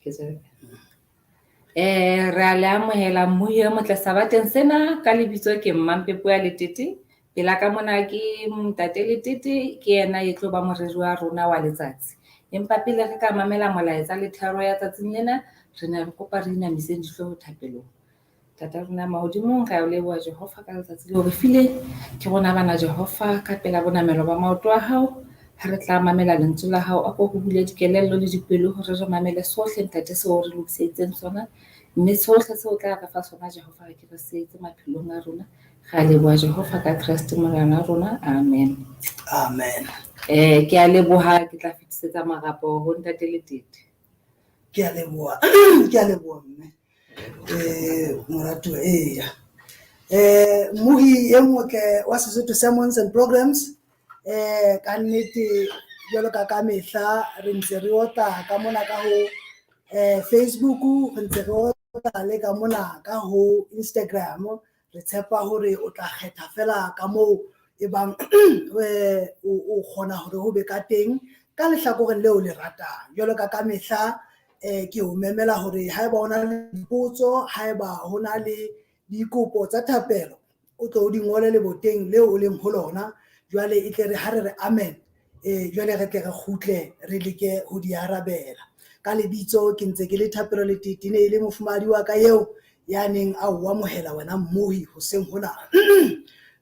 Ke tswele. Re a le amohela mmuhi e motle sabateng sena ka lebitso ke Mmampepo ya Letete. Pela ka mona ke Ntate Letete, ke yena e tlo ba moreri wa rona wa letsatsi. Empa pele re ka mamela molaetsa le thero ya tsatsing lena, re ne re kopa re inamiseng dihlooho thapelong. Ntata rona mahodimong, re a o leboha Jehova ka letsatsi leo re fileng. Ke rona bana Jehova ka pela bonamelo ba maoto a hao. Ha re tla mamela lentswe la hao, a ko re bule dikelello le dipelo hore re mamele sohle ntate seo re lokiseditseng sona. Mme sohle seo o tla re fa sona Jehova re ke re se etse maphelong a rona. Re a leboha Jehova ka Kreste Morena wa rona. Amen. Amen. Ke a leboha, ke tla fetisetsa marapo ho Ntate Letete. Ke a leboha, ke a leboha mme. Moratuwa eya. Mmuhi e motle wa Sesotho Sermons and Programs, ka nnete jwalo ka ka mehla re ntse re otla ka mona ka ho Facebook, re ntse re otla le ka mona ka ho Instagram. Re tshepa hore o tla kgetha fela ka moo e bang o kgona hore ho be ka teng ka lehlakoreng leo le ratang. Jwalo ka ka mehla ke o memela hore haeba ho na le dipotso, haeba ho na le dikopo tsa thapelo, o tlo o di ngole leboteng leo o leng ho lona. Jwale e tle re ha re re amen, jwale re tle re kgutle re leke ho di arabela. Ka lebitso ke ntse ke le Thapelo Letete, ne e le mofumahadi wa ka eo ya neng a o amohela wena mmohi hoseng hona.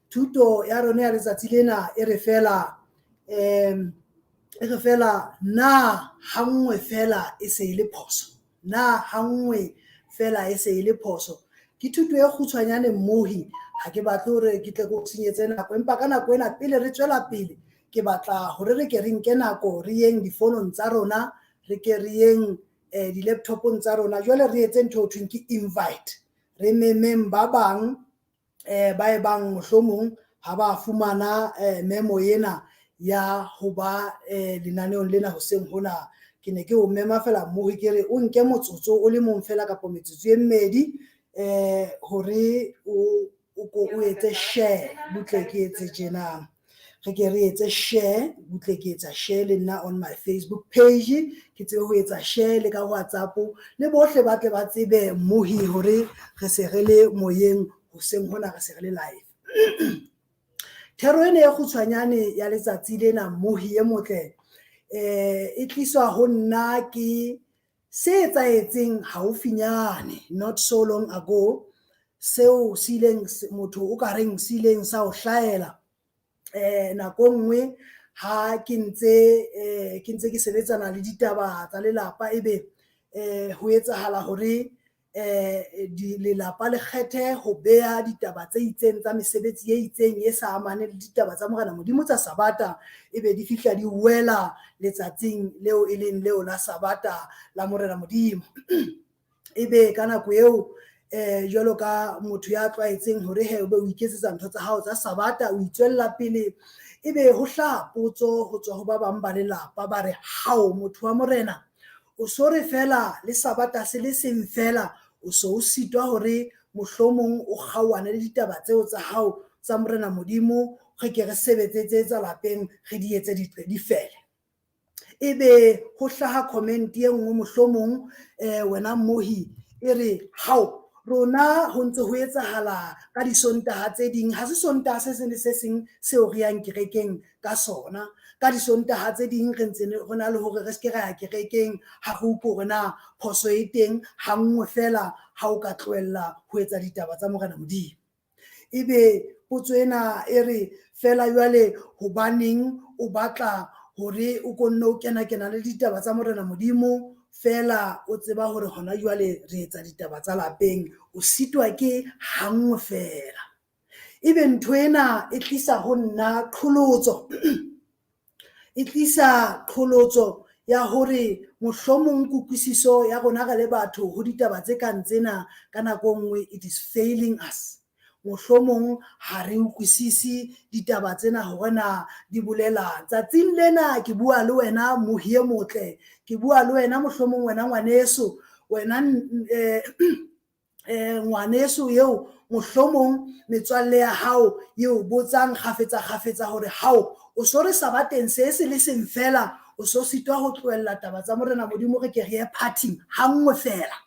Thuto ya rona ya letsatsi lena e re fela, e re fela na ha nngwe fela e se e le phoso, na ha nngwe fela e se e le phoso. Ke thuto e kgutshwanyane mmohi, ha ke batle hore ke tle ke o senyetse nako, empa ka nako ena pele re tswela pele ke batla hore re ke re nke nako re yeng difonong tsa rona, re ke re yeng di-laptopong tsa rona. Jwale re etse ntho e ho thweng ke invite, re memeng ba bang ba e bang mohlomong ha ba fumana memo ena ya ho ba lenaneong lena hoseng hona. Ke ne ke o mema fela mmohi, ke re o nke motsotso o le mong fela kapa metsotso e mmedi hore o ko o etse share butle ke etse tjena. Re ke re etse share butle ke etsa share le nna on my Facebook page, ke tsebe ho etsa share le ka WhatsApp, le bohle ba tle ba tsebe mmohi hore re se re le moyeng hoseng hona, re se re le live. Thero ena e kgutshwanyane ya letsatsi lena mmohi e motle, e tliswa ho nna ke se etsahetseng haufinyane, not so long ago, seo se ileng motho o ka reng se ileng sa o hlahela nako e nngwe ha ke ntse ke sebetsana le ditaba tsa lelapa, ebe ho etsahala hore lelapa le kgethe ho beha ditaba tse itseng tsa mesebetsi e itseng e sa amaneng le ditaba tsa Morena Modimo tsa Sabata, ebe di fihla di wela letsatsing leo e leng leo la Sabata la Morena Modimo. Ebe ka nako eo jwalo ka motho ya tlwaetseng hore he o be o iketsetsa ntho tsa hao tsa Sabata, o itswella pele, ebe ho hlaha potso ho tswa ho ba bang ba lelapa, ba re hao motho wa Morena, o so re fela le Sabata se le seng fela, o so o sitwa hore mohlomong o kgaohane le ditaba tseo tsa hao tsa Morena Modimo, re ke re sebetse tse tsa lapeng, re di etse di fele. Ebe ho hlaha comment e nngwe mohlomong wena mmohi e re hao rona ho ntse ho etsahala ka disontaha tse ding, ha se sontaha se seng le se seng seo re yang kerekeng ka sona. Ka disontaha tse ding re ntse re na le hore re seke ra ya kerekeng, ha re utlwe hore na phoso e teng ha nngwe fela ha o ka tlohella ho etsa ditaba tsa Morena Modimo. Ebe potso ena e re fela jwale hobaneng o batla hore o ko nne o kena-kena le ditaba tsa Morena Modimo, fela o tseba hore hona jwale re etsa ditaba tsa lapeng, o sitwa ke ha nngwe fela. Ebe ntho ena e tlisa ho nna qholotso, e tlisa qholotso ya hore mohlomong kutlwisiso ya rona re le batho ho ditaba tse kang tsena ka nako e nngwe it is failing us. Mohlomong ha re utlwisisi ditaba tsena hore na di bolelang. Tsatsing lena ke bua le wena mohi e motle, ke bua le wena mohlomong wena ngwaneso, wena ngwaneso eo mohlomong metswalle ya hao eo botsang kgafetsa kgafetsa hore hao o so re Sabateng se se le seng fela, O so sitwa ho tlohella taba tsa Morena Modimo re ke re ye phathing ha nngwe fela.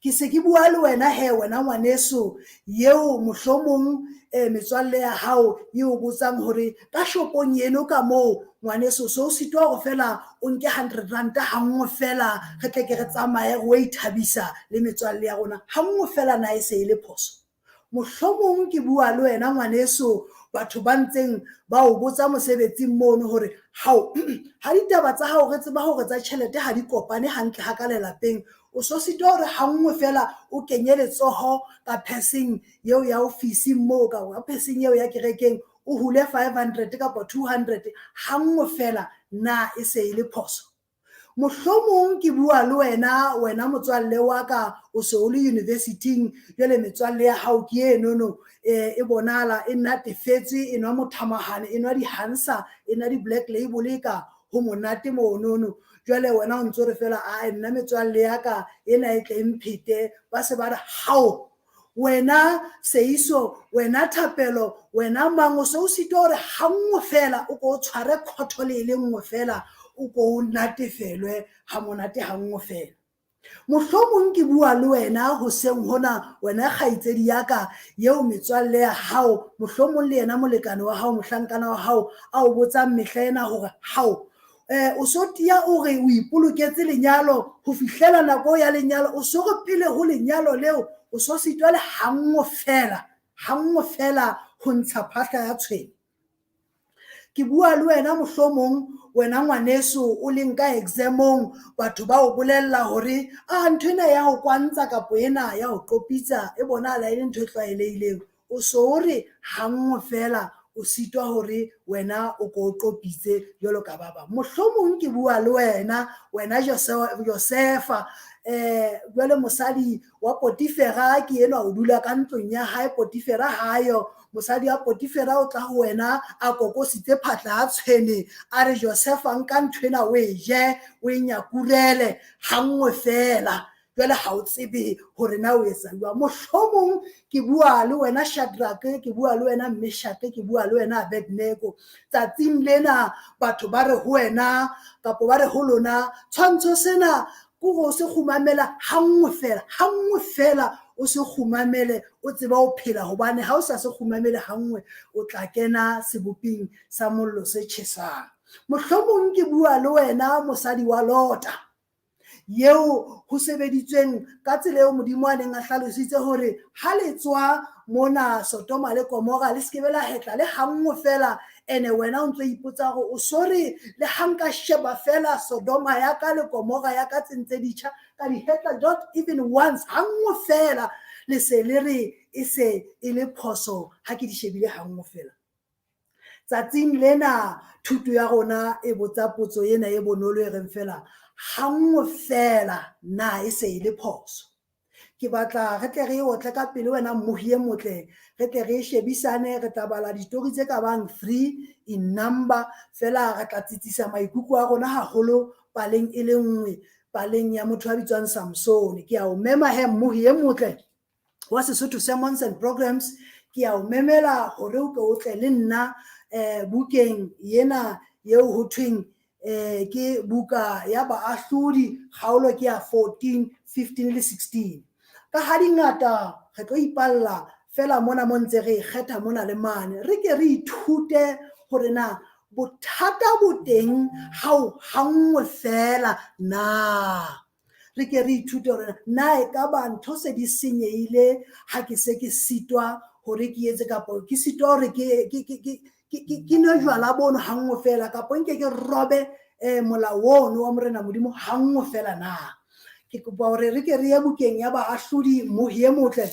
Ke se ke bua le wena he, wena ngwaneso eo mohlomong metswalle ya hao e o botsang hore ka shopong eno ka moo, ngwaneso, so o sitwa hore fela o nke R100 ha nngwe fela, re tle ke re tsamaye re o ithabisa le metswalle ya rona ha nngwe fela, na e se e le phoso? Mohlomong ke bua le wena, ngwaneso, batho ba ntseng ba o botsa mosebetsing mono hore hao, ha ditaba tsa hao re tseba hore tsa tjhelete ha di kopane hantle ha ka lelapeng, o so sitwa hore ha nngwe fela o kenye letsoho ka purse-eng eo ya ofising moo, ka purse-eng eo ya kerekeng, o hule 500 kapa 200 ha nngwe fela, na e se e le phoso? Mohlomong ke bua le wena, wena motswalle wa ka, o se o le university-ing jwale, metswalle ya hao ke enono, e bonahala e natefetswe, e nwa mothamahane, e nwa di-Hansa, e nwa di-Black Label, e ka ho monate monono. Jwale wena o ntso re fela, ae, nna metswalle ya ka ena e tle e mphete, ba se ba re hao, wena Seiso, wena Thapelo, wena mang, o se o sitwa hore ha nngwe fela o ko o tshware khotho le e le nngwe fela, o ko o natefelwe ha monate ha nngwe fela. Mohlomong ke bua le wena hoseng hona, wena kgaitsedi ya ka eo metswalle ya hao, mohlomong le yena molekane wa hao, mohlankana wa hao, a o botsang mehla ena hore hao, o so tiya o re o ipoloketse lenyalo ho fihlela nako ya lenyalo, o so re pele ho lenyalo leo o so sitwa le ha nngwe fela, ha nngwe fela ho ntsha phahla ya tshwene. Ke bua le wena mohlomong, wena ngwaneso o leng ka exam-ong, batho ba o bolella hore a ntho ena ya ho kwantsa kapa ena ya ho qopitsa e bonahala e le ntho e tlwaelehileng, o so o re ha nngwe fela o sitwa hore wena o ko o qopitse jwalo ka ba bang. Mohlomong ke bua le wena, wena Josefa, jwale mosadi wa Potifera ke enwa o dula ka ntlong ya hae, Potifera hayo, mosadi wa Potifera o tla ho wena a kokositse phatla ya tshwene, a re, "Josefa, nka nthwena o e je, o e nyakurele ha nngwe fela." Jwale ha o tsebe hore na o etsa jwang. Mohlomong ke bua le wena Shadrack, ke bua le wena Meshach, ke bua le wena Abednego, tsatsing lena batho ba re ho wena kapa ba re ho lona, tshwantsho sena ke hore o se kgumamela ha nngwe fela, ha nngwe fela o se kgumamele, o tseba ho phela, hobane ha o sa se kgumamele ha nngwe, o tla kena seboping sa mollo se tjhesang. Mohlomong ke bua le wena, mosadi wa Lota, eo ho sebeditsweng ka tsela eo Modimo a neng a hlalositse hore ha le tswa mona Sodoma le Gomora le se ke be la hetla le ha nngwe fela, ene wena o ntso ipotsa hore o so re le ha nka sheba fela Sodoma ya ka le Gomora ya ka tse ntse ditjha, ka di hetla not even once, ha nngwe fela, le se le re e se e le phoso ha ke di shebile ha nngwe fela. Tsatsing lena thuto ya rona e botsa potso ena e bonolo e reng fela, ha nngwe fela, na e se e le phoso? Ke batla re tle re e otle ka pele, wena mmohi e motle, re tle re shebisane. Re tla bala ditori tse ka bang three in number fela, re tla tsitsisa maikutlo a rona haholo paleng e le nngwe, paleng ya motho a bitswang Samson. Ke a o mema he, mmohi e motle wa Sesotho Sermons and Programs, ke a o memela hore o ke o tle le nna bukeng ena eo ho thweng ke buka ya Baahlodi, kgaolo ke ya 14, 15 le 16. Ka ha dingata re tlo ipalla fela mona mo ntse re kgetha mona le mane, re ke re ithute hore na bothata bo teng ha ha nngwe fela na. Re ke re ithute hore na e ka ba ntho se di senyehile ha ke se ke sitwa hore ke etse, kapa ke sitwa hore ke nwe jwala bono ha nngwe fela, kapa nke ke robe molao ono wa Morena Modimo ha nngwe fela na. Ke kopa hore re ke re ye bukeng ya Baahlodi, mmohi e motle.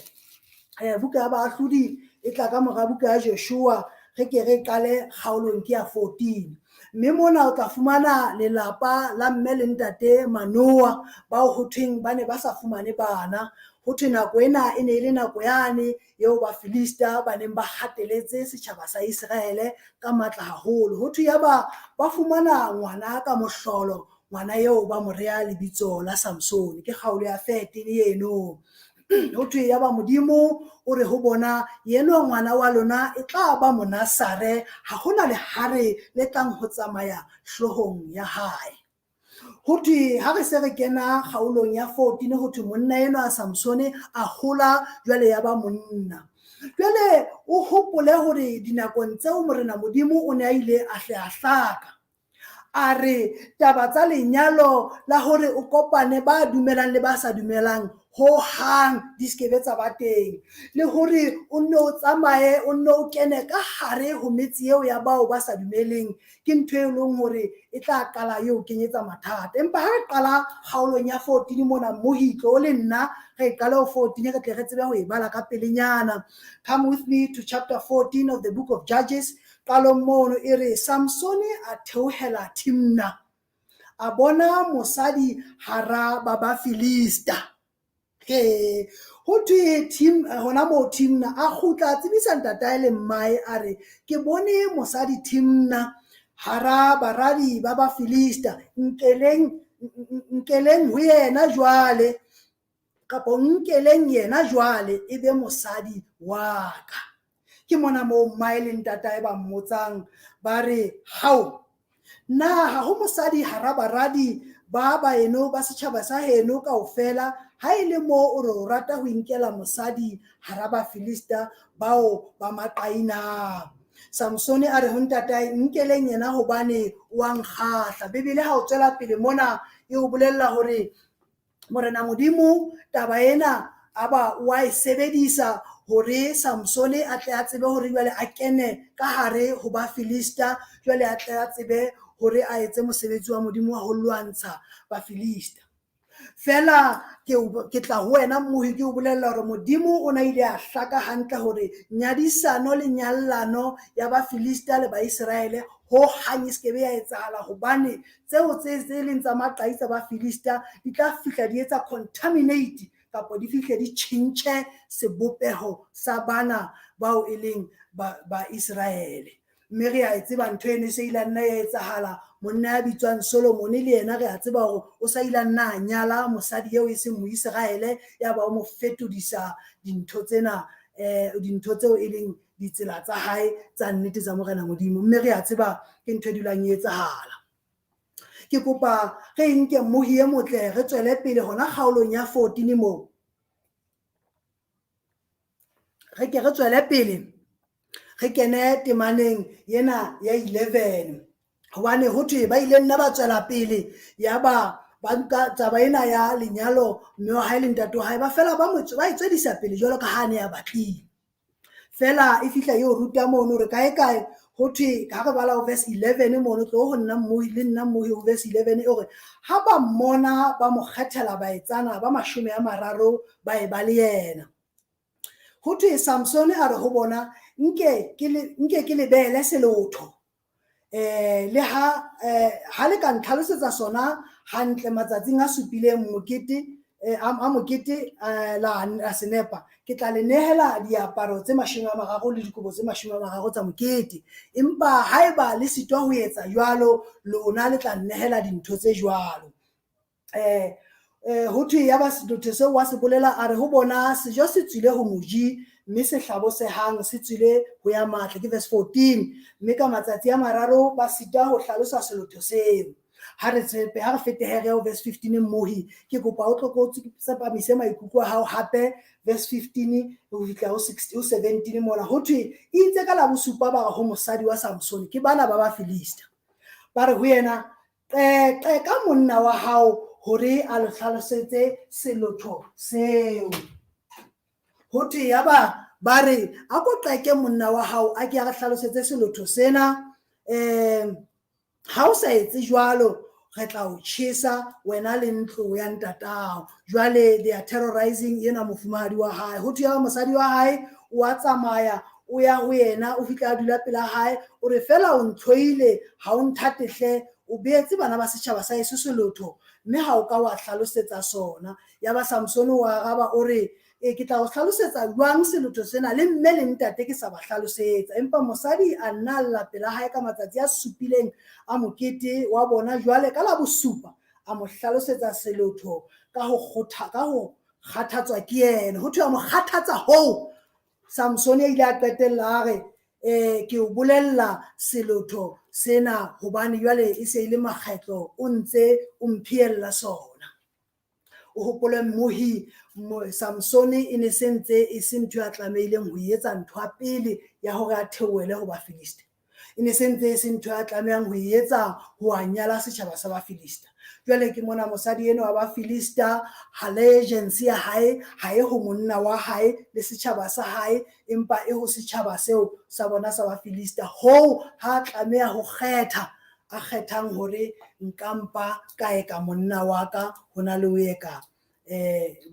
Buka ya Baahlodi e tla ka mora buka ya Joshua. Re ke re qale kgaolong ke ya 14, mme mona o tla fumana lelapa la mme le ntate Manoa, bao ho thweng ba ne ba sa fumane bana. Ho thwe nako ena e ne e le nako yane eo Bafilista ba neng ba hateletse setjhaba sa Iseraele ka matla haholo. Ho thwe yaba ba fumana ngwana ka mohlolo, ngwana eo ba mo reha lebitso la Samson. Ke kgaolo ya 13 eno. Ho thwe ya ba Modimo o re ho bona, "Yenwa ngwana wa lona e tla ba Monasare, ha hona lehare le tlang ho tsamaya hloohong ya hae." Ho thwe ha re se re kena kgaolong ya 14, ho thwe monna enwa Samsone a hola jwale ya ba monna. Jwale o hopole hore dinakong tseo Morena Modimo o ne a ile a hle a hlaka, a re taba tsa lenyalo la hore o kopane ba dumelang le ba sa dumelang ho hang di skebe tsa ba teng, le hore o nne o tsamaye, o nne o kene ka hare ho metse eo ya bao ba sa dumeleng, ke ntho e leng hore e tla qala eo kenyetsa mathata. Empa ha re qala kgaolong ya 14 mona, Mohitlo o le nna re qale ho 14, re tle re tsebe ho e bala ka pelenyana. Come with me to chapter 14 of the book of Judges. Qalong mono e re, Samsone a theohela Timna, a bona mosadi hara ba Bafilista. He, ho thwe Tim hona moo Timna, a kgutla a tsebisa ntatae le mmae, a re, "Ke bone mosadi Timna hara baradi ba Bafilista, nkeleng nkeleng ho yena jwale, kapa nkeleng yena jwale e be mosadi wa ka." Ke mona moo mmae le ntatae ba mmotsang, ba re, "Hao, na ha ho mosadi hara baradi ba baeno ba setjhaba sa heno kaofela, ha e le moo o re o rata ho inkela mosadi hara Bafilista bao ba maqai na?" Samsone a re ho ntatae, "Nkeleng yena hobane o a nkgahla." Bibele ha o tswela pele mona e o bolella hore Morena Modimo taba ena a ba wa e sebedisa hore Samsone a tle a tsebe hore jwale a kene ka hare ho Bafilista, jwale a tle a tsebe hore a etse mosebetsi wa Modimo wa ho lwantsha Bafilista. Fela ke tla ho wena mmohi, ke o bolella hore Modimo o na ile a hlaka hantle hore nyadisano le nyallano ya Bafilista le Baiseraele ho hang e skebe ya etsahala, hobane tseo tse leng tsa maqai tsa Bafilista di tla fihla di etsa contaminate, kapa di fihle di tjhentjhe sebopeho sa bana bao e leng ba Iseraele. Mme re a e tseba ntho eno e se ile nna ya etsahala. Monna ya bitswang Solomone le yena re a tseba hore o sa ile nna a nyala mosadi eo e seng Moiseraele, ya ba o mo fetodisa dintho tsena, dintho tseo e leng ditsela tsa hae tsa nnete tsa Morena Modimo. Mme re a tseba ke ntho e dulang e etsahala. Ke kopa re nke mmohi e motle, re tswele pele hona kgaolong ya 14 moo. Re ke re tswele pele, re kene temaneng ena ya 11, hobane ho thwe ba ile nna ba tswela pele, ya ba ba nka taba ena ya lenyalo, mme wa hae le ntate wa hae ba fela ba ba e tswedisa pele jwalo ka ha ne a batlile. Fela e fihla eo ruta mono hore kae kae, ho thwe ha re bala ho verse 11 mono, tlo ho nna mmohi le nna mmohi ho verse 11, e hore ha ba mmona ba mo kgethela baetsana ba 30 ba e ba le yena. Ho thwe Samsone a re ho bona, "Nke ke le beele selotho, le ha le ka ntlhalosetsa sona hantle matsatsing a supileng mokete, a mokete, la senepa, ke tla le nehela diaparo tse 30 le dikobo tse 30 tsa mokete. Empa haeba le sitwa ho etsa jwalo, lona le tla nnehela dintho tse jwalo." Ho thwe ya ba selotho seo wa se bolela, a re ho bona, "Sejo se tswile ho moji, mme se hlabosehang se tswile ho ya matla." Ke verse 14. Mme ka matsatsi a mararo ba sita ho hlalosa selotho seo. Ha re tshepe, ha re fete ho verse 15 mmohi, ke kopa o tlo ko tsepamise maikutlo a hao hape verse 15 ho fihla ho 17 mona. Ho thwe itse ka la bosupa ba re ho mosadi wa Samsone, ke bana ba Bafilista, ba re ho yena, "Qeka monna wa hao hore a le hlalosetse selotho seo." Ho thwe ya ba ba re, "A ko qeke monna wa hao a ke a re hlalosetse selotho sena, ha o sa etse jwalo re tla o tjhesa wena le ntlo ya ntatao." Jwale they are terrorizing yena mofumahadi wa hae. Ho thwe ya mosadi wa hae o a tsamaya, o ya ho yena, o fihla a dula pela hae, o re, "Fela o ntlhoile, ha o nthate hle, o beetse bana ba setjhaba sa heso selotho, mme ha o ka wa hlalosetsa sona." Ya ba Samsone o araba o re, "Ke tla o hlalosetsa jwang selotho sena, le mme le ntate ke sa ba hlalosetsa." Empa mosadi a nna a lla pela hae ka matsatsi a supileng a mokete wa bona. Jwale ka la bosupa a mo hlalosetsa selotho ka ho kgathatswa ke yena. Ho thwe a mo kgathatsa hoo Samsone a ile a qetella a re, ke o bolella selotho sena hobane jwale e se e le makgetlo o ntse o mphiella sona. O hopole mmohi Samsone e ne se ntse e se ntho ya tlamehileng ho etsa ntho ya pele ya hore a theohele ho Bafilista. E ne se ntse e se ntho ya tlamehang ho etsa ho a nyala setjhaba sa Bafilista. Jwale ke mona mosadi enwa wa Bafilista, allegiance ya hae ha e ho monna wa hae le setjhaba sa hae, empa e ho setjhaba seo sa bona sa Bafilista. Hoo ha tlameha ho kgetha, a kgethang hore nka mpa ka eka monna wa ka hona le ho eka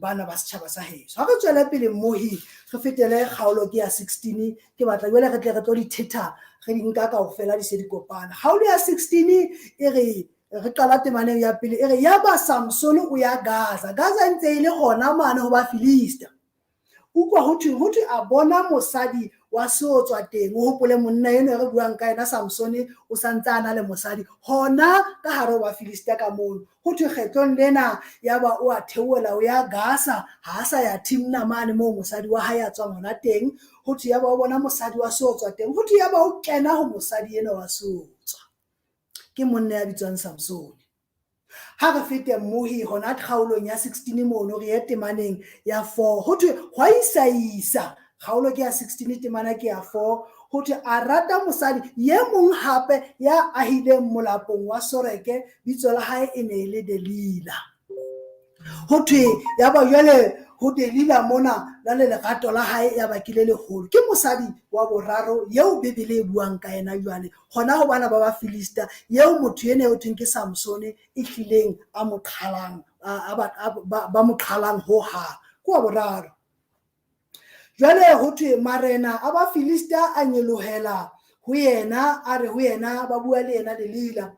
bana ba setjhaba sa heso. Ha re tswele pele mmohi, re fetele kgaolo ke ya 16. Ke batla jwale re tle re tlo di thetha, re di nka kaofela di se di kopana. Kgaolo ya 16 e re, re qala temaneng ya pele, e re yaba Samsone o ya Gaza. Gaza e ntse e le hona mane ho Bafilista. Utlwa ho thwe, ho thwe a bona mosadi wa seotswa teng. O hopole monna enwa re buang ka yena Samsone o sa ntse a na le mosadi hona ka hare ho Bafilista ka mono. Ho thwe kgetlong lena yaba o a theohela o ya Gaza, ha a sa ya Timna mane moo mosadi wa hae a tswang hona teng. Ho thwe yaba o bona mosadi wa seotswa teng. Ho thwe yaba o kena ho mosadi enwa wa seotswa. Ke monna ya bitswang Samsone. Ha re fete mmohi hona kgaolong ya 16 mono, re ye temaneng ya 4. Ho thwe hwa isaisa, kgaolo ke ya 16, temana ke ya 4. Ho thwe a rata mosadi ye mong hape ya ahileng molapong wa Soreke, bitso la hae e ne e le Delila. Ho thwe yaba jwale ho Delila mona la le lerato la hae ya ba ke le leholo. Ke mosadi wa boraro eo Bibele e buang ka yena jwale hona ho bana ba Bafilista, eo motho ena eo thweng ke Samsone e hlileng a mo qhalang, ba mo qhalang ho hang. Ke wa boraro. Jwale ho thwe marena a Bafilista a nyolohela ho yena, a re ho yena, ba bua le yena Delila,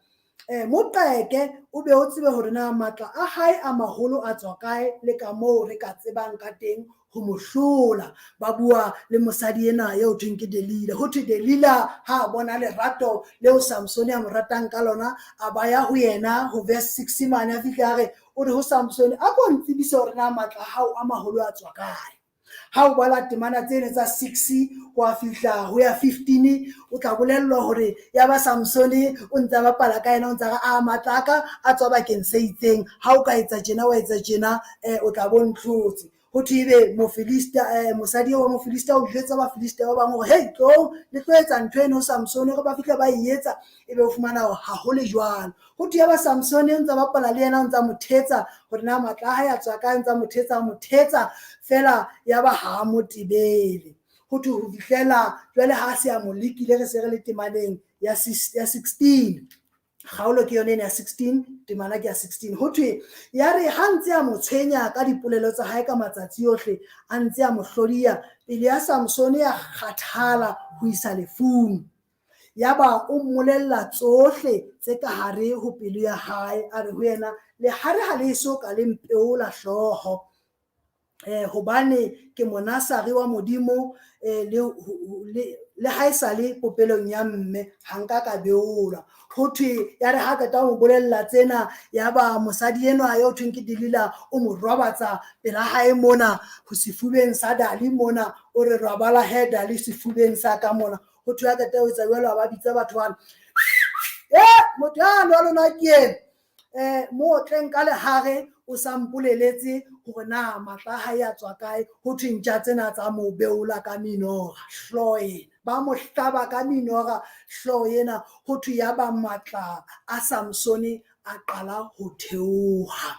mo qeke o be o tsebe hore na matla a hae a maholo a tswa kae le ka moo re ka tsebang ka teng ho mo hlola. Ba bua le mosadi ena eo thweng ke Delila. Ho thwe Delila ha a bona lerato leo Samsone a mo ratang ka lona, a ba ya ho yena ho verse 6 mane, a fihla a re, o re ho Samsone, a ko ntsebise hore na matla a hao a maholo a tswa kae. Ha o bala temana tsene tsa 6 ho a fihla ho ya 15, o tla bolellwa hore ya ba Samsone o ntse a bapala ka yena, o ntse a re, a matla a ka a tswa bakeng se itseng, ha o ka etsa tjena wa etsa tjena, o tla bo ntlhotse. Ho thwe ebe Mofilista, mosadi eo wa Mofilista o jwetsa Bafilista ba bang hore hei, tlo le tlo etsa ntho eno Samsone, hore ba fihla ba e etsa, ebe o fumana hore ha ho le jwalo. Ho thwe ya ba Samsone o ntse a bapala le yena, o ntse a mo thetsa hore na matla a hae a tswa kae, o ntse a mo thetsa, a mo thetsa fela, ya ba ha a mo tebele. Ho thwe ho fihlela jwale ha se a mo lekile, re se re le temaneng ya 16. Kgaolo ke yone ena ya 16, temana ke ya 16. Ho thwe ya re ha ntse a mo tshwenya ka dipolelo tsa hae ka matsatsi ohle, a ntse a mo hlodiya, pele ya Samsone ya kgathala ho isa lefung. Yaba o mmolella tsohle tse ka hare ho pelo ya hae, a re ho yena, lehare ha le eso ka le mpeola hlooho, hobane ke monasari wa Modimo, le ha e sale popelong ya mme ha nka ka beolwa. Ho thwe ya re ha qeta ho bolella tsena, ya ba mosadi enwa eo thweng ke Delila o mo robatsa pela hae mona ho sefubeng sa Dali mona, o re robala he Dali sefubeng sa ka mona. Ho thwe ha qeta ho etsa jwalo, a ba bitsa batho bana, motho yane wa lona ke ena, mo otleng ka lehare o sa mpoleletse hore na matla a hae a tswa kae. Ho thwe ntja tsena tsa mo beola ka minora hlooho ena, ba mo hlaba ka minora hlooho ena. Ho thwe ya ba matla a Samsone a qala ho theoha.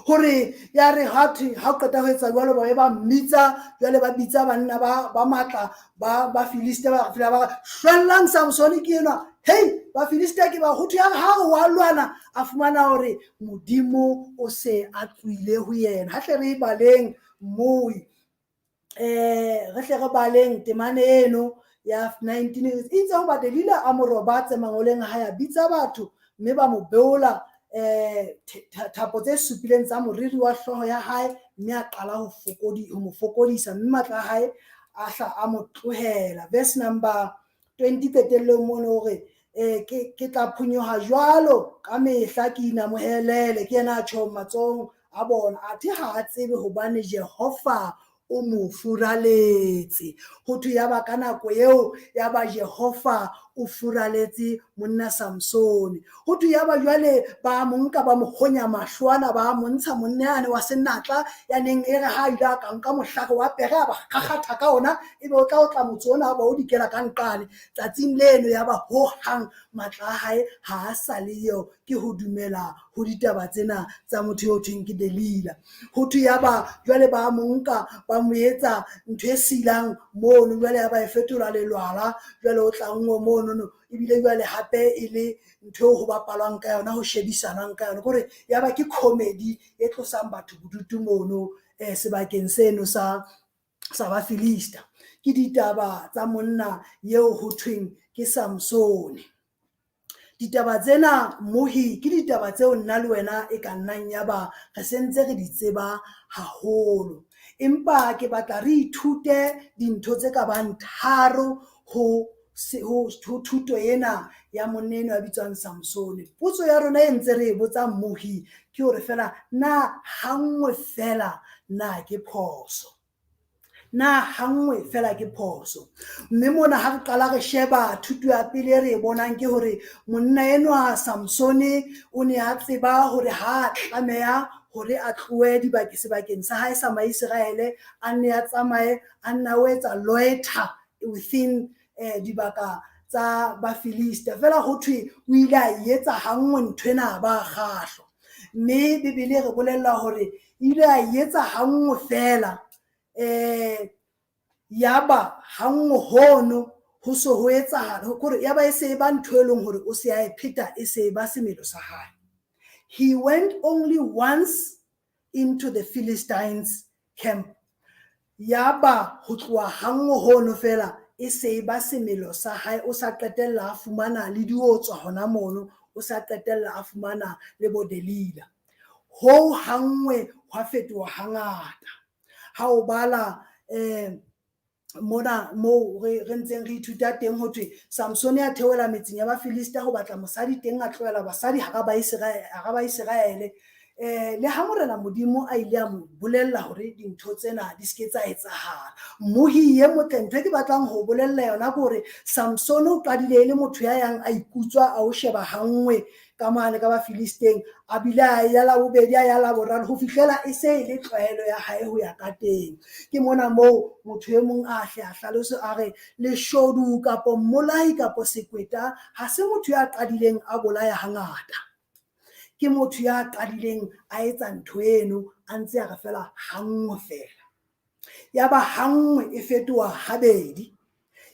Hore ya re ha thwe ha o qeta ho etsa jwalo, ba be ba mmitsa jwale, ba bitsa banna ba matla ba Bafilista, ba fihla ba re hlwellang Samsone ke enwa. Hei, Bafilista ke ba. Ho thwe ha re wa lwana, a fumana hore Modimo o se a tlohile ho yena. Ha hle re baleng moi, re hle re baleng temane eno ya 19. E itse hoba Delila a mo robatse mangoleng a hae, a bitsa batho mme ba mo beola thapo tse supileng tsa moriri wa hlooho ya hae, mme a qala ho mo fokodisa, mme matla a hae a hla a mo tlohela. Verse number 20 qetellong mono hore, ke tla phonyoha jwalo ka mehla, ke inamohelele. Ke yena a tjhong matsohong a bona, athe ha a tsebe hobane Jehova o mo furaletse. Ho thwe ya ba ka nako eo ya ba Jehova o furaletse monna Samsone. Ho thwe ya ba jwale ba mo nka ba mo honya mahlo ana, ba mo ntsha monna yane wa senatla ya neng e re ha ile a ka nka mohlare wa pere a ba kgakgatha ka ona, ebe o tla otla motse ona ba o dikela ka nqane. Tsatsing leno ya ba hohang matla a hae ha a sa le yo, ke ho dumela ho ditaba tsena tsa motho eo thweng ke Delila. Ho thwe ya ba jwale ba mo nka ba mo etsa ntho e silang mono, jwale ya ba e fetola lelwala, jwale o tlanngwe monono, ebile jwale hape e le ntho eo ho bapalwang ka yona, ho shebisanwang ka yona, kore ya ba ke comedy e tlosang batho bodutu mono sebakeng seno sa Bafilista. Ke ditaba tsa monna eo ho thweng ke Samsone. Ditaba tsena mohi ke ditaba tseo nna le wena e ka nnang ya ba re sentse re di tseba haholo, empa ke batla re ithute dintho tse ka bang tharo ho thuto ena ya monna enwa ya bitswang Samsone. Potso ya rona e ntse re e botsang mohi ke hore fela na hanngwe fela na ke phoso? Na hanngwe fela ke phoso? Mme mona ha re qala re sheba thuto ya pele e re e bonang ke hore monna enwa Samsone o ne a tseba hore ha a tlameha hore a tlohe sebakeng sa hae sa Maiseraele, a nne a tsamaye, a nna o etsa loiter within dibaka tsa Bafilista. Fela ho thwe o ile a etsa hanngwe ntho ena ba kgahlwa, mme Bibele re bolella hore ile a etsa hanngwe fela, yaba hanngwe hono ho so ho etsahala hore ya ba e se ba ntho e leng hore o se a e pheta, e se ba semelo sa hae. He went only once into the Philistines camp, yaba ho tloha hanngwe hono fela e se ba semelo sa hae. O sa qetella a fumana le diotswa hona mono, o sa qetella a fumana le bo Delila. Ho hanngwe hwa fetoha hangata. Ha o bala mona moo re ntseng re ithuta teng, ho thwe Samsone a theohela metseng ya Bafilista ho batla mosadi teng, a tlohela basadi hara Baiseraele. Le ha Morena Modimo a ile a mo bolella hore dintho tsena di ske tsa etsahala. Mmohi e motle, ntho e ke batlang ho bolella yona ke hore Samsone o qadile e le motho ya yang a ikutswa, a o sheba hanngwe ka mane ka Bafilisteng, a bile a ya la bobedi, a ya la boraro, ho fihlela e se e le tlwaelo ya hae ho ya ka teng. Ke mona moo motho e mong a hle a hlalose a re leshodu kapo mmolai kapo sekweta ha se motho ya qadileng a bolaya hangata, ke motho ya qadileng a etsa ntho eno a ntse a re fela hanngwe fela. Ya ba hanngwe e fetoha habedi,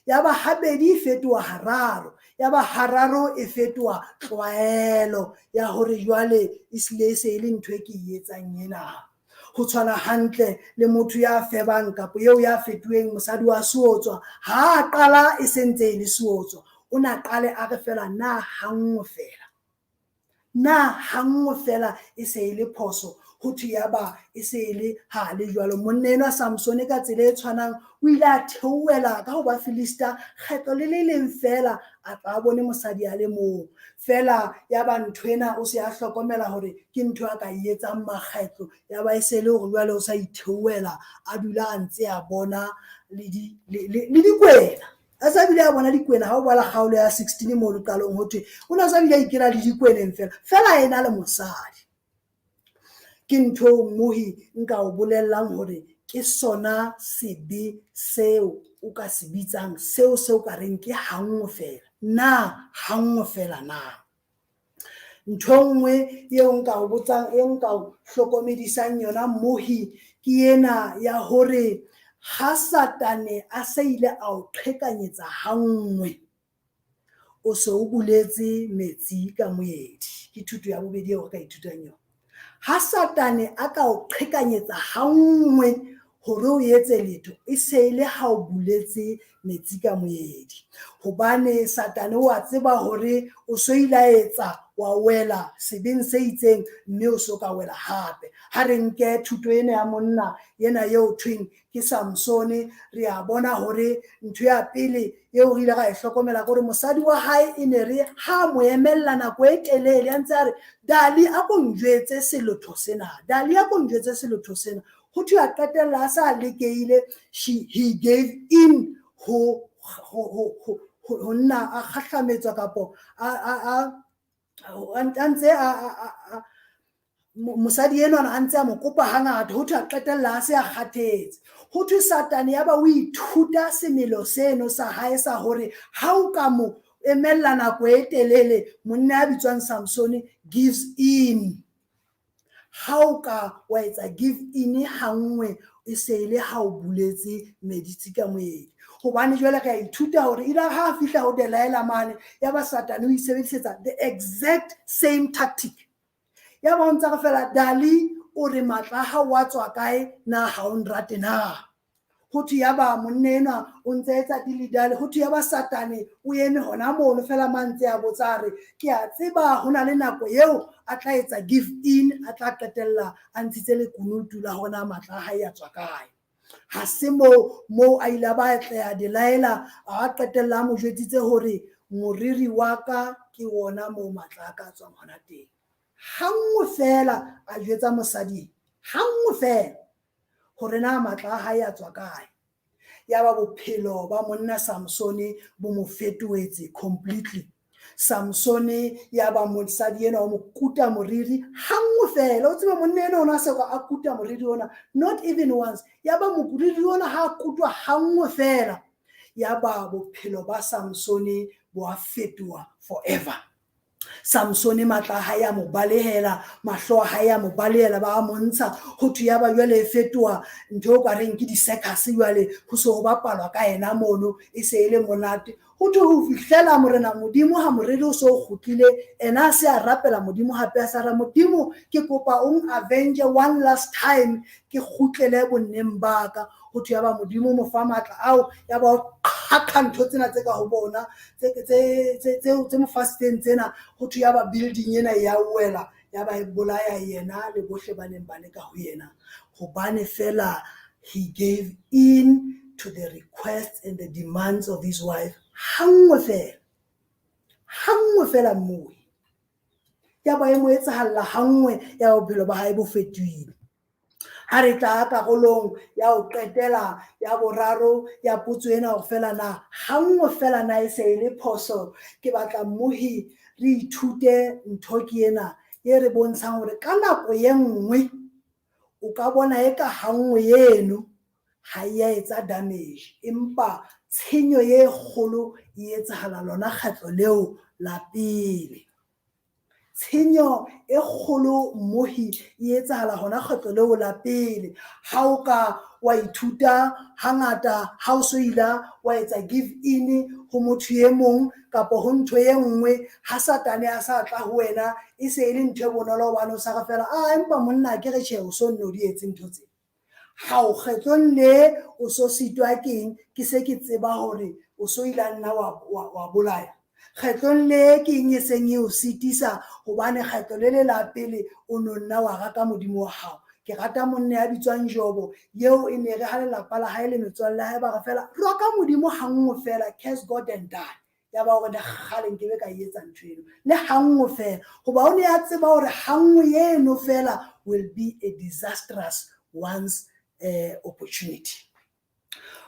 ya ba habedi e fetoha hararo, ya ba hararo e fetoha tlwaelo ya hore jwale e sile e se e le ntho e ke e etsang ena. Ho tshwana hantle le motho ya febang kapo eo ya fetoheng mosadi wa seotswa, ha a qala e sentse e le seotswa, o na qale a re fela na hanngwe fela, na hanngwe fela e se e le phoso. Ho thwe ya ba e se e le ha le jwalo. Monna enwa Samsone ka tsela e tshwanang o ile a theohela ka ho Bafilista kgetlo le le leng fela, a tla bone mosadi a le mong fela. Ya ba ntho ena o se a hlokomela hore ke ntho a ka e etsang makgetlo, ya ba e se le hore jwale o sa itheohela, a dula a ntse a bona le dikwena. A sa bile a bona dikwena. Ha o bala kgaolo ya 16 mo qalong, ho thwe o ne a sa bile a ikela le dikweneng fela fela, ena le mosadi. Ke ntho mmohi nka o bolellang hore ke sona sebe seo o ka se bitsang, seo seo ka reng ke hanngwe fela. Na hanngwe fela na? Ntho e nngwe eo nka o botsang, e nka o hlokomedisang yona mmohi, ke ena ya hore ha Satane a se ile a o qhekanyetsa hanngwe, o se o buletse metsi ka moedi. Ke thuto ya bobedi eo re ka ithutang yona. Ha Satane a ka o qhekanyetsa hanngwe, Hore o etse letho e se e le ha o buletse metsi ka moedi, hobane Satane wa tseba hore o so ile a etsa wa wela sebeng se itseng, mme o so ka wela hape. Ha re nke thuto ena ya monna ena eo thweng ke Samsone, re a bona hore ntho ya pele eo re ile ra e hlokomela ke hore mosadi wa hae e ne re ha mo emella nako e telele a ntse a re, "Dali, a ko njwetse selotho sena, Dali, a ko njwetse selotho sena." Ho thwe a qetella a sa lekehile, he gave in ho nna a kgahlametswa kapo a ntse a mosadi enwana a ntse a mo kopa hangata. Ho thwe a qetella a se a kgathetse. Ho thwe Satane ya ba o ithuta semelo seno sa hae sa hore ha o ka mo emella nako e telele, monna ya bitswang Samsone gives in. Ha o ka wa etsa give in ha nngwe, e se e le ha o buletse meditsi ka moedi. Hobane jwale re a ithuta hore ile ha a fihla ho Delilah mane, ya ba Satane o isebedisetsa the exact same tactic. Ya ba o ntsa re fela, "Dali, o re matla a hao wa tswa kae na? Ha o nrate na?" Ho thwe ya ba monna enwa o ntse etsa dilidale. Ho thwe ya ba Satane o eme hona mono fela mantse a botsa a re, "Ke a tseba ho na le nako eo a tla etsa give in, a tla qetella a ntshitse lekunutu la hore na matla a hae a tswa kae." Ha se moo a ile a ba atleha Delilah, a qetella a mo jwetsitse hore moriri wa ka ke ona moo matla a ka tswang hona teng. Ha nngwe fela a jwetsa mosadi, ha nngwe fela, hore na matla a hae a tswa kae. Ya ba bophelo ba monna Samsone bo mo fetohetse completely. Samsone ya ba mosadi enwa o mo kuta moriri ha nngwe fela. O tsebe monna enwa o na se a kuta moriri ona not even once. Ya ba moriri ona ha kutwa ha nngwe fela, ya ba bophelo ba Samsone bo a fetoha forever. Samsone matla a hae a mo balehela, mahlo a hae a mo balehela, ba a montsha. Ho thwe ya ba jwale e fetoha ntho eo ka reng ke di-circus jwale, ho se ho bapalwa ka yena mono, e se e le monate. Ho thwe ho fihlela Morena Modimo ha moriri o so o kgutlile, ena a se a rapela Modimo hape, a sa re, "Modimo, ke kopa o avenge one last time, ke kgutlele bonneng ba ka." Ho thwe ya ba Modimo mo fa matla ao, ya ba o qhaqha ntho tsena tse ka ho bona tse mo fasitseng tsena. Ho thwe ya ba building ena ya wela, ya ba e bolaya yena le bohle ba neng ba le ka ho yena, hobane fela he gave in to the requests and the demands of his wife ha nngwe fela, ha nngwe fela. Mmohi ya ba e mo etsahalla ha nngwe, ya bophelo ba hae bo fetohile. Ha re tla karolong ya ho qetela ya boraro ya potso ena hore fela na ha nngwe fela na e se e le phoso, ke batla mmohi re ithute ntho ke ena e re bontshang hore ka nako e nngwe o ka bona eka ha nngwe eno ha e ya etsa damage, empa tshenyo e kgolo e etsahala lona kgetlo leo la pele. Tshenyo e kgolo, mmohi, e etsahala hona kgetlo leo la pele. Ha o ka wa ithuta hangata, ha o so ila wa etsa give in ho motho e mong kapa ho ntho e nngwe, ha Satane a sa tla ho wena e se e le ntho e bonolo, hobane o sa re fela, "A empa monna ke re tjhe, o so nno di etse ntho tse hao." Kgetlong le o so sitwa keng, ke se ke tseba hore o so ile a nna wa bolaya. Kgetlong le ke eng e seng e o sitisa? Hobane kgetlo le le la pele o no nna wa raka Modimo wa hao. Ke rata monna ya bitswang Jobo, eo e ne re ha lelapa la hae le metswalle ya hae ba re fela, "Roka Modimo ha nngwe fela, curse God and die." Ya ba hore le kgale nkebe ka etsa ntho eno le ha nngwe fela, hoba o ne a tseba hore ha nngwe eno fela will be a disastrous once opportunity.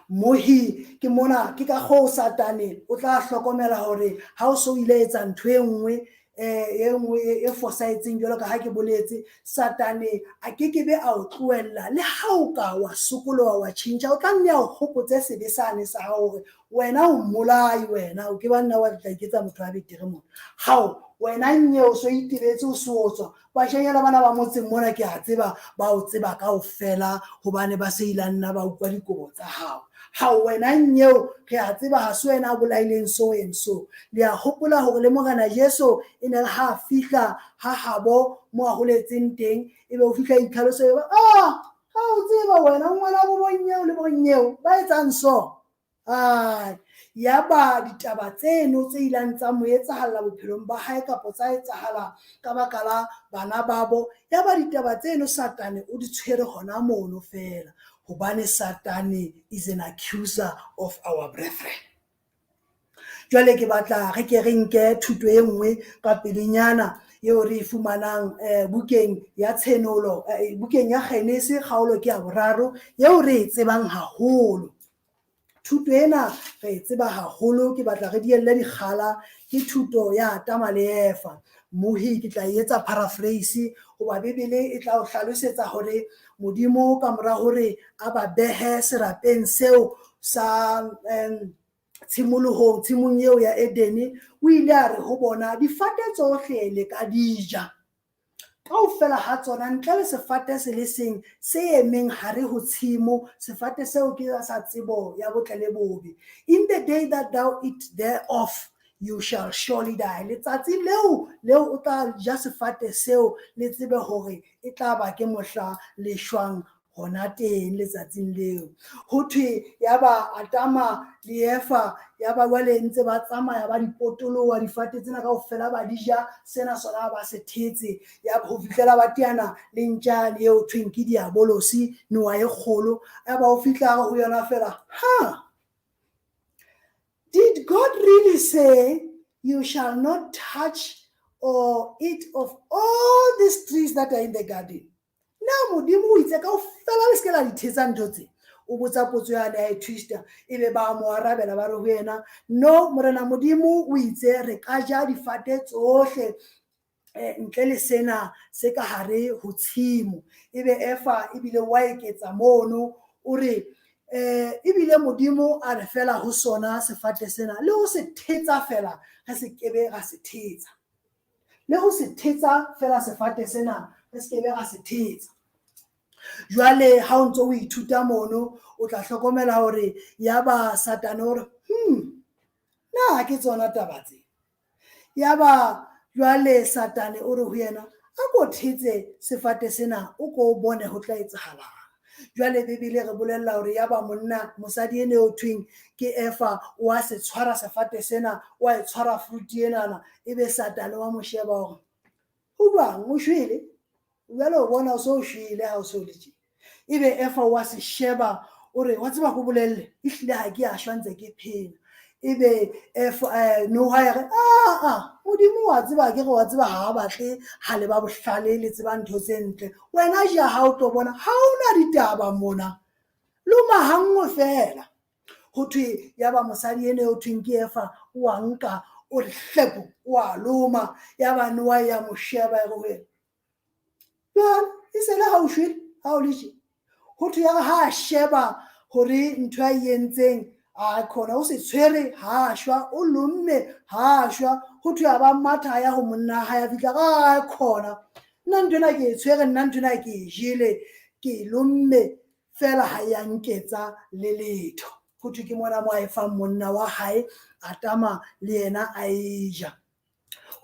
Mohi, ke mona ke ka kgoo Satane o tla hlokomela hore ha o so ile etsa ntho e nngwe e nngwe e fosahetseng, jwalo ka ha ke boletse, Satane a kekebe a o tlohella. Le ha o ka wa sokoloha, wa tjhentjha, o tla nne a o hopotse sebe sane sa hao hore wena o mmolai, wena o ke ba nna wa tla iketsa motho wa betere mona. Hao wena nye o so itebetse, o so tswa bashanyana bana ba motseng mona, ke a tseba ba o tseba kaofela, hobane ba se ile nna ba utlwa dikobo tsa hao. Hao wena nyeo, re a tseba ha se wena a bolaileng so and so. Le a hopola hore le Morena Jesu e ne re ha fihla ha habo mo a holetseng teng, ebe o fihla itlhaloso, ah. Ha o tseba wena ngwana bo bonnyeo le bonnyeo ba etsang so. Ai, yaba ditaba tseno tse ileng tsa mo etsahalla bophelong ba hae kapa tsa etsahala ka baka la bana babo, yaba ditaba tseno Satane o di tshwere hona mono fela, hobane Satane is an accuser of our brethren. Jwale ke batla re ke re nke thuto e nngwe ka pelenyana eo re e fumanang bukeng ya Tshenolo, bukeng ya Genese kgaolo ke ya 3 eo re e tsebang haholo. Thuto ena re e tseba haholo, ke batla re dielle dikgala, ke thuto ya Adama le Eva. Mohi ke tla etsa paraphrase hoba Bibele e tla o hlalosetsa hore Modimo ka mora hore a ba behe serapeng seo sa tshimolohong, tshimong eo ya Edene, o ile a re ho bona difate tsohle le ka di ja kaofela ha tsona ntle le sefate se le seng se emeng hare ho tshimo, sefate seo ke sa tsebo ya botle le bobe. In the day that thou eat thereof, you shall surely die. Letsatsi leo leo o tla ja sefate seo, le tsebe hore e tla ba ke mohla le shwang hona teng letsatsing leo. Ho thwe yaba Adama le Eva yaba jwale ntse ba tsamaya ba di potoloha difate tsena kaofela ba di ja, sena sona ba se thetse, ya ho fihlela ba teana le ntja le eo thweng ke diabolosi, noha e kgolo. Yaba o fihla ho yona fela, ha, did God really say you shall not touch or eat of all these trees that are in the garden? Na Modimo o itse kaofela le se ke la di thetsa ntho tse? O botsa potso yane ya e twista, ebe ba mo arabela ba re ho yena, no, Morena Modimo o itse re ka ja difate tsohle ntle le sena se ka hare ho tshimo. Ebe Eva ebile wa eketsa mono, o re ebile Modimo a re fela ho sona sefate sena le ho se thetsa fela re se kebe ra se thetsa, le ho se thetsa fela sefate sena re se kebe ra se thetsa. Jwale ha o ntso o ithuta mono, o tla hlokomela hore yaba Satane o re, na ke tsona taba tse. Yaba jwale Satane o re ho yena, a ko thetse sefate sena o ko bone ho tla etsahalang. Jwale Bibele re bolella hore yaba monna mosadi ene o thweng ke Eva o a se tshwara sefate sena, o a e tshwara fruit enana, ebe Satane wa mo sheba hore ho jwang o shwele, jwale o bona o so shwele ha o so le tje. Ebe Eva wa se sheba o re wa tseba ko bolelle ehlile ha ke a shwa ntse ke phela. Ebe Eva noha ya re a Modimo wa tseba ke re wa tseba ha batle ha le ba bohlale le tseba ntho tse ntle, wena ja ha o tlo bona ha ona ditaba mona, loma hanngwe fela. Ho thwe yaba mosadi ene o thweng ke Eva o a nka o re hlepo o a loma, yaba noha ya mo sheba ya re ho yena, jwale e se le ha o shwele ha o le tje. Ho thwe ya re ha a sheba hore ntho a e entseng a khona o se tshwere ha shwa, o lomme ha shwa. Ho thwe a ba matha ya ho monna ha ya fihla a khona nna ntho ena ke e tshwere, nna ntho ena ke e jele, ke e lomme fela ha ya nketsa le letho. Ho thwe ke mona mo a e fang monna wa hae Adama le yena a e ja.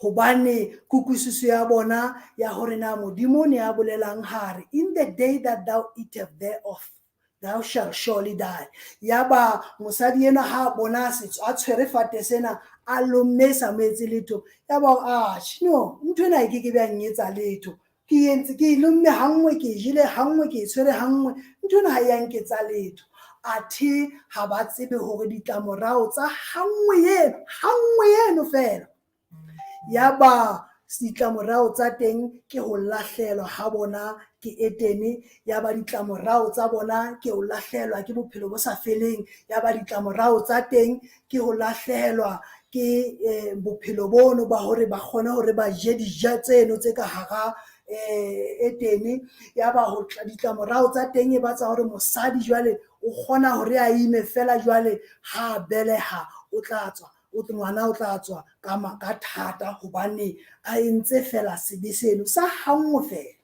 Hobane kutlwisiso ya bona ya hore na Modimo ne a bolelang hare, in the day that thou eatest thereof thou shalt surely die. Yaba mosadi enwa ha a bona a tshwere fate sena a lomme sa mo etse letho, yaba a no ntho ena e ke ke be ya nketsa letho, ke entse ke lomme hanngwe, ke jele hanngwe, ke e tshwere hanngwe, ntho ena ha e ya nketsa letho. Athe ha ba tsebe hore ditlamorao tsa hanngwe eno fela, yaba ditlamorao tsa teng ke ho lahlelwa ha bona ke Edene, yaba ditlamorao tsa bona ke ho lahlehelwa ke bophelo bo sa feleng, yaba ditlamorao tsa teng ke ho lahlehelwa ke bophelo bono ba hore ba kgone hore ba je dijo tseno tse ka hara Edene. Yaba ho tla ditlamorao tsa teng e ba tsa hore mosadi jwale o kgona hore a ime fela jwale ha beleha o tla tswa, o ngwana o tla tswa ka thata hobane a entse fela sebe seno sa hanngwe fela.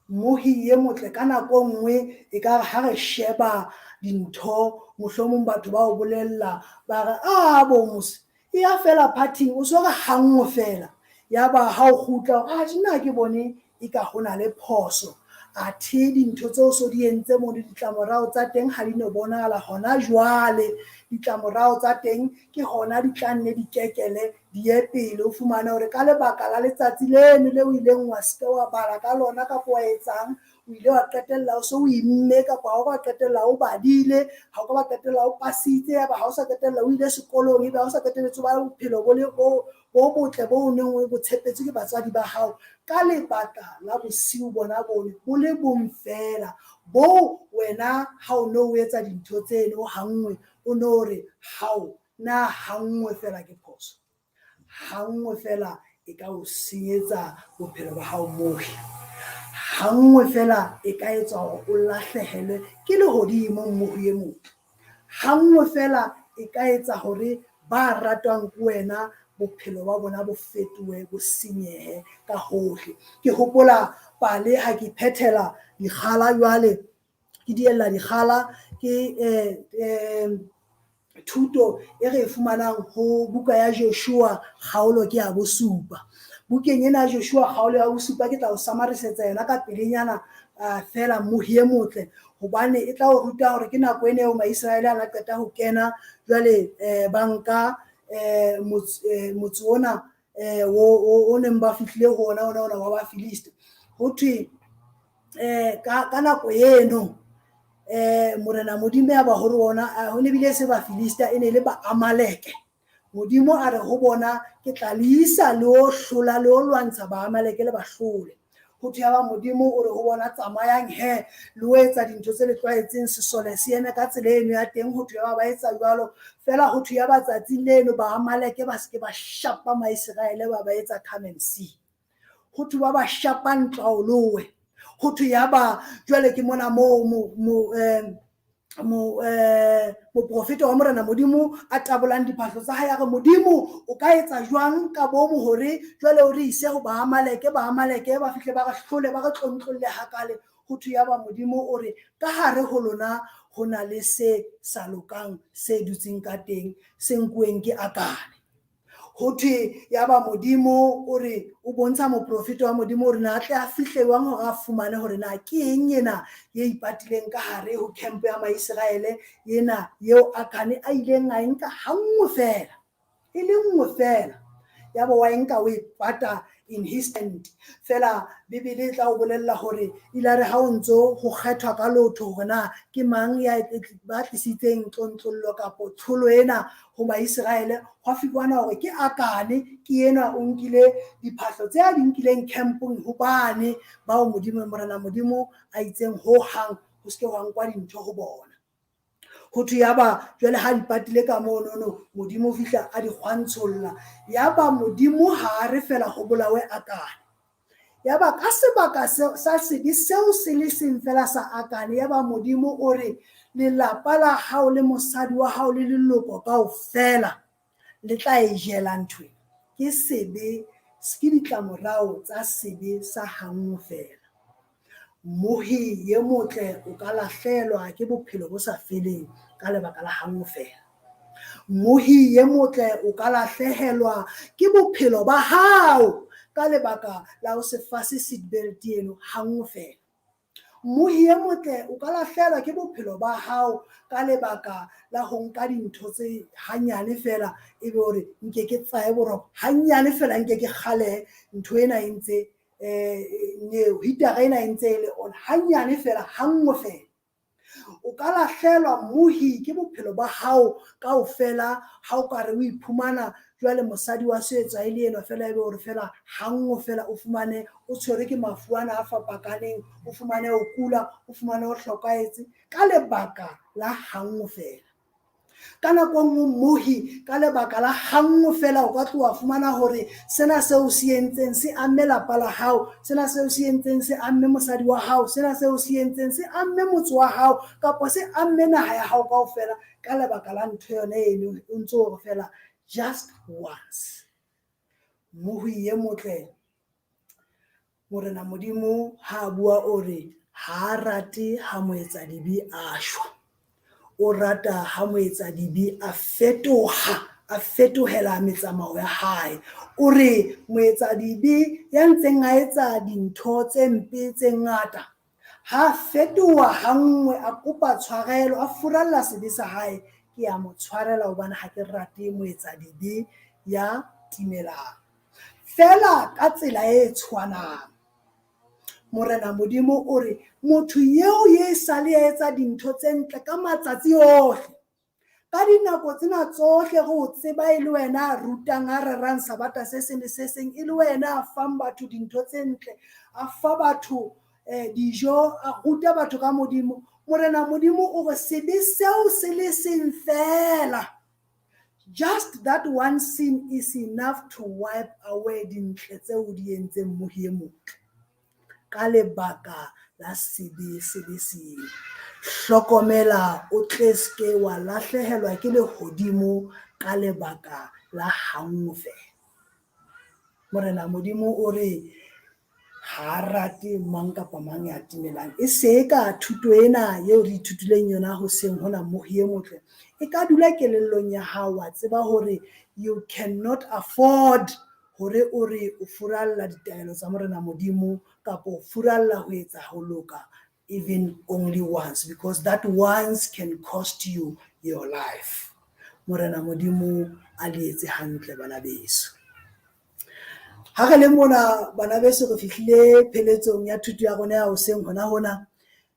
Mohi e motle ka nako nngwe e ka re ha re sheba dintho mohlomong batho ba o bolella ba re a bo mose e ya fela party-ing o so re hanngwe fela, yaba ha o kgutla a nna ke bone e ka hona le phoso. Athe dintho tseo so di entse mono, ditlamorao tsa teng ha di no bonahala hona jwale. Ditlamorao tsa teng ke hona di tla nne di kekele di ye pele. O fumane hore ka lebaka la letsatsi leno leo o ileng wa se ke wa bala ka lona kapa wa etsang, o ile wa qetella o so o imme, kapa ha o ka qetella o badile, ha o ka ba qetella o pasitse, ya ba ha o sa qetella o ile sekolong, ebe ha o sa qetelletse ba bophelo bo le bo botle bo neng o bo tshepetswe ke batswadi ba hao, ka lebaka la bosiu bona bono bo le bong feela bo wena ha o no o etsa dintho tseno hanngwe, o no re hao na hanngwe feela ke phoso, hanngwe fela e ka o senyetsa bophelo ba hao mohi, hanngwe fela e ka etsa hore o lahlehelwe ke lehodimo mmohi e motle, hanngwe fela e ka etsa hore ba ratwang ke wena bophelo ba bona bo fetohe, bo senyehe ka hohle. Ke hopola pale ha ke phethela dikgala jwale, ke diella dikgala ke thuto e re e fumanang ho buka ya Joshua kgaolo ke ya bosupa. Bukeng ena ya Joshua kgaolo ya bosupa ke tla o samarisetsa yona ka pelenyana feela mmohi e motle, hobane e tla o ruta hore ke nako ena eo Maiseraele a na qeta ho kena jwale, ba nka motse ona o neng ba fihlile ho ona, ona wa Bafilista. Ho thwe ka nako eno Morena Modimo ya ba ho rona, ho ne bile se Bafilista, e ne le ba Amaleke. Modimo a re ho bona, ke tla le isa le o hlola le o lwantsha ba Amaleke le ba hlole. Ho thwe ya ba Modimo o re ho bona, tsamayang he le o etsa dintho tse le tlwaetseng, sesole se eme ka tsela eno ya teng. Ho thwe ya ba ba etsa jwalo fela. Ho thwe ya ba tsatsing leno ba Amaleke ba se ke ba shapa Maiseraele, ba ba etsa come and see. Ho thwe ba ba shapa ntlaolowe. Ho thwe ya ba jwale ke mona moo moprofeta wa Morena Modimo a tabolang diphahlo tsa hae, a re Modimo o ka etsa jwang ka bomo hore jwale o re ise ho ba Amaleke, ba Amaleke ba fihle ba re hlole, ba re tlontlolle hakale. Ho thwe ya ba Modimo o re ka hare ho lona ho na le se sa lokang se dutseng ka teng, se nkuweng ke Akane. Ho thwe ya ba Modimo o re o bontsha moprofeta wa Modimo hore na tle a fihle jwang hore a fumane hore na ke eng ena e ipatileng ka hare ho camp ya Maiseraele ena eo Akane a ileng a e nka hanngwe fela, e le nngwe fela, ya ba wa e nka o e pata in his tent. Fela Bibele e tla o bolella hore ilare ha o ntso ho kgethwa ka lotho hore na ke mang ya ba tlisitseng tlontlollo kapo tlholo ena ho Maiseraele, hwa fumana hore ke Akane, ke enwa o nkile diphahlo tse a di nkileng campong hobane bao Modimo, Morena Modimo a itseng ho hang ho se ke hwa nkwa dintho ho bona. Ho thwe ya ba jwale ha di patile ka monono, Modimo o fihla a di kgwantsholla. Ya ba Modimo ha a re fela ho bolawe Akane. Ya ba ka sebaka sa sebe seo se le seng fela sa Akane, ya ba Modimo o re lelapa la hao le mosadi wa hao le leloko kaofela le tla e jela ntho ena. Ke sebe, ke ditlamorao tsa sebe sa hanngwe fela. Mmohi e motle o ka lahlehelwa ke bophelo bo sa feleng ka lebaka la hanngwe fela. Mmohi e motle o ka lahlehelwa ke bophelo ba hao ka lebaka la ho se fase seatbelt eno hanngwe fela. Mmohi e motle o ka lahlehelwa ke bophelo ba hao ka lebaka la ho nka dintho tse hanyane fela, ebe hore nke ke tsaye boroko hanyane fela, nke ke kgalehe ntho ena e ntse hitara ena e ntse e le on hanyane fela, hanngwe fela. O ka lahlehelwa mmohi ke bophelo ba hao kaofela ha o ka re o iphumana jwale mosadi wa setswa e le enwa fela, ebe hore fela hanngwe fela o fumane o tshwerwe ke mafu ana a fapakaneng, o fumane o kula, o fumane o hlokahetse ka lebaka la hanngwe fela. Ka nako e nngwe mmohi ka lebaka la hanngwe fela o ka tloha fumana hore sena seo se entseng se amme lapa la hao, sena seo se entseng se amme mosadi wa hao, sena seo se entseng se amme motse wa hao, kapa se amme naha ya hao kaofela ka lebaka la ntho yona eno o ntso hore fela just once. Mmohi e motle, Morena Modimo ha a bua o re ha a rate ha moetsadibe a shwa, o rata ha moetsadibe a fetoha, a fetohela metsamao ya hae. O re moetsadibe ya ntseng a etsa dintho tse mpe tse ngata Ha fetoha ha nngwe, a kopa tshwarelo, a furalla sebe sa hae, ke a mo tshwarela hobane ha ke rate moetsadibe ya timelang. Feela ka tsela e tshwanang, Morena Modimo o re motho eo ye sale a etsa dintho tse ntle ka matsatsi ohle, ka dinako tsena tsohle re o tseba e le wena a rutang, a rerang Sabata se seng le se seng, e le wena a fang batho dintho tse ntle, a fa batho dijo, a ruta batho ka Modimo. Morena Modimo o re sebe seo se le seng feela, just that one sin is enough to wipe away dintle tseo o di entseng, mohi e motle, ka lebaka la sebe se le seng. Hlokomela o tle ske wa lahlehelwa ke lehodimo ka lebaka la hanngwe feela. Morena Modimo o re ha rate mang kapa mang ya timelang. E se ka thuto ena eo re ithutileng yona hoseng hona, mohi e motle, e ka dula kelellong ya hao, wa tseba hore you cannot afford hore o re o furalla ditaelo tsa Morena Modimo kapa o furalla ho etsa ho loka even only once, because that once can cost you your life. Morena Modimo a le etse hantle, bana beso. Ha re le mona, bana beso, re fihlile pheletsong ya thuto ya rona ya hoseng hona hona.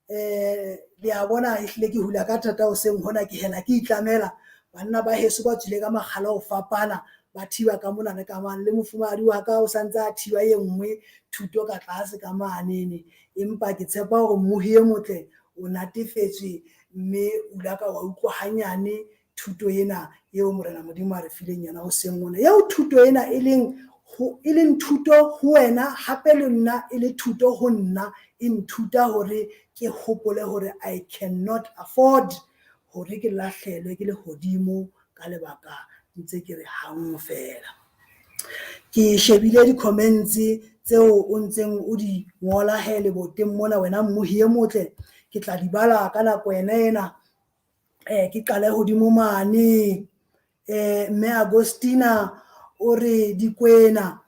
Le a bona ehlile ke hula ka thata hoseng hona, ke hela ke itlamela. Banna ba heso ba tswile ka makgala ho fapana, ba thiba ka mona le ka mane, le mofumahadi wa ka o santse a thiba e nngwe thuto ka tlase ka manene. Empa ke tshepa hore mmohi e motle o natefetswe, mme o ile ka wa utlwa hanyane thuto ena eo Morena Modimo a re fileng yona hoseng hona. Eo thuto ena e leng thuto ho wena, hape le nna e le thuto ho nna, e nthuta hore ke hopole hore I cannot afford hore ke lahlehelwe ke lehodimo ka lebaka ntse ke re hanngwe feela. Ke shebile di-comments tseo o ntseng o di ngola he leboteng mona, wena mmohi e motle, ke tla di bala ka nako ena ena. Ke qale hodimo mane. Mme Agostina o re Dikwena,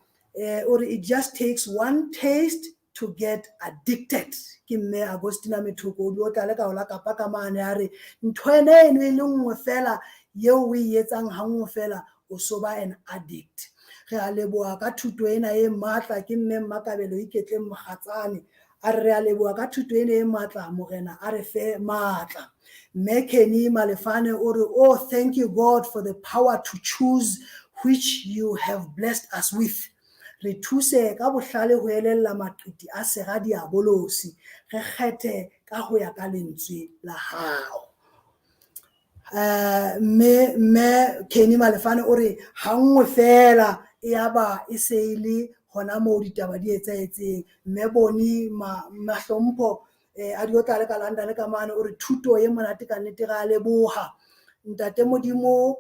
o re it just takes one taste to get addicted. Ke mme Agostina Methoko, o tla le ka hola Kapa ka mane, a re ntho ena eno e le nngwe feela eo o e etsang hanngwe feela, o so ba an addict. Re a leboha ka thuto ena e matla. Ke mme Mmakabelo Iketleng Mohatsane, a re re a leboha ka thuto ena e matla, Morena a re fe matla. Mme Kenny Malefane o re, oh, thank you God for the power to choose which you have blessed us with. Re thuse ka bohlale ho elella maqiti a sera diabolosi, re kgethe ka ho ya ka lentswe la hao. Mme Kenny Malefane o re hanngwe feela e ya ba e se e le hona moo ditaba di etsahetseng. Mme Boni Mahlompho a di otla le ka London ka mane, o re thuto e monate ka nnete, re a leboha. Ntate Modimo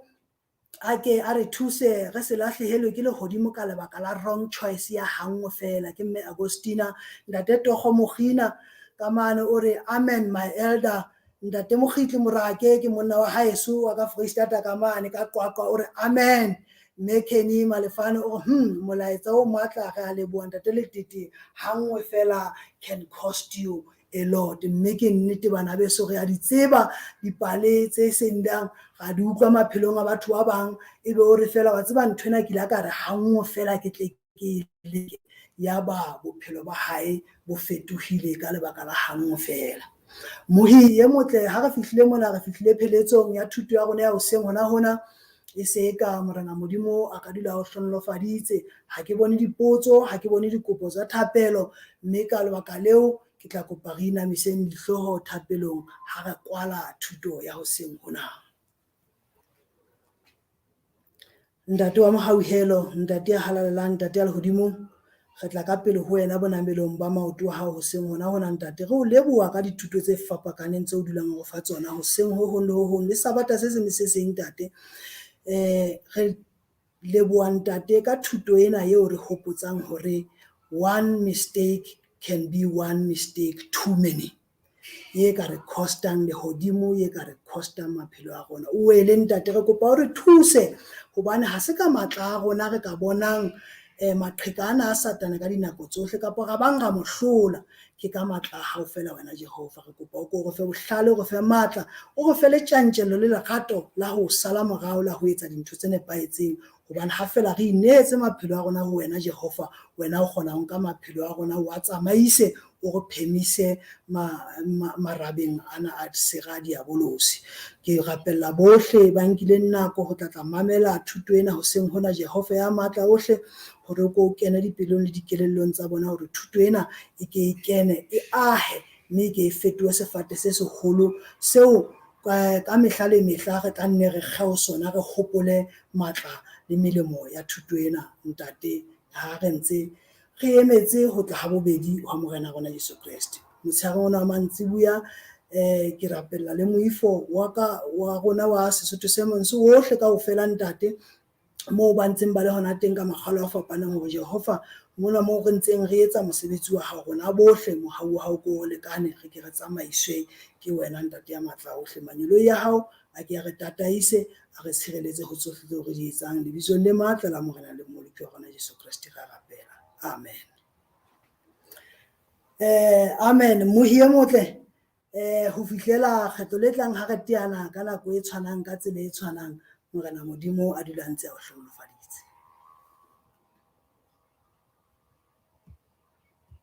a ke a re thuse re se lahlehelwe ke lehodimo ka lebaka la wrong choice ya hanngwe feela. Ke mme Agostina. Ntate Togo Mogina ka mane o re amen my elder. Ntate Mokgitli Morake, ke monna wa haeso wa ka Foreisetata ka mane ka Qwaqwa, o re amen. Mme Kenny Malefane o re molaetsa o matla, re a leboha ntate Letete, hanngwe fela can cost you a lot. Mme ke nnete, bana beso, re a di tseba dipale tse seng dang, ra di utlwa maphelong a batho ba bang, ebe o re fela wa tseba nthwena ke ile ka re hanngwe fela ke tle ke leke, ya ba bophelo ba hae bo fetohile ka lebaka la hanngwe fela. Mohi e motle, ha re fihlile mona, re fihlile pheletsong ya thuto ya rona ya hoseng hona hona. E se ka Morena Modimo a ka dula o hlohonolofaditse. Ha ke bone dipotso, ha ke bone dikopo tsa thapelo, mme ka lebaka leo ke tla kopa re inamiseng dihlooho thapelong ha re kwala thuto ya hoseng hona. Ntate wa mohauhelo, ntate ya halalelang, ntate ya lehodimong, re tla ka pele ho wena bonamelong ba maoto a hao hoseng hona hona, ntate. Re o leboha ka dithuto tse fapakaneng tseo o dulang o re fa tsona hoseng ho hong le ho hong le Sabata se seng le se seng, ntate. Re leboha ntate ka thuto ena eo re hopotsang hore one mistake can be one mistake too many, e ka re costang lehodimo, e ka re costang maphelo a rona. O wele ntate, re kopa o re thuse hobane ha se ka matla a rona re ka bonang Maqheka ana a Satane ka dinako tsohle kapa ra bang ra mo hlola, ke ka matla a hao feela wena Jehova. Re kopa o ko re fe bohlale, o re fe matla, o re fe le tjantjello le lerato la ho sala morao, la ho etsa dintho tse nepahetseng. Hobane ha feela re inehetse maphelo a rona ho wena Jehova, wena o kgona ho nka maphelo a rona o a tsamaise, o re phemise marabeng ana a sera diabolosi. Ke rapella bohle ba nkileng nako ho tla tla mamela thuto ena hoseng hona, Jehova ya matla ohle, hore o ko o kene dipelong le dikelellong tsa bona, hore thuto ena e ke e kene, e ahe, mme e ke e fetohe sefate se seholo seo ka mehla le mehla re tla nne re kge ho sona, re hopole matla le melemo ya thuto ena, Ntate, ha re ntse re emetse ho tla ha bobedi hwa Morena rona Jesu Kreste. Motshehareng ona wa mantsibuya, ke rapella le moifo wa ka wa rona wa Sesotho Sermons ohle kaofela, Ntate, moo ba ntseng ba le hona teng ka makgalo a fapaneng, hore Jehova mona moo re ntseng re etsa mosebetsi wa hao, rona bohle mohau wa hao ko o lekane, re ke re tsamaiswe ke wena Ntate ya matla ohle. Mangeloi ya hao a ke a re tataise, a re tshireletse ho tsohle tseo re di etsang, lebitsong le matla la Morena le Mmoloki wa rona Jesu Kreste ra rapela, amen. Amen. Mohi e motle, ho fihlela kgetlo le tlang ha re teana ka nako e tshwanang, ka tsela e tshwanang, Morena Modimo a dula a ntse a o hlohonolofaditse.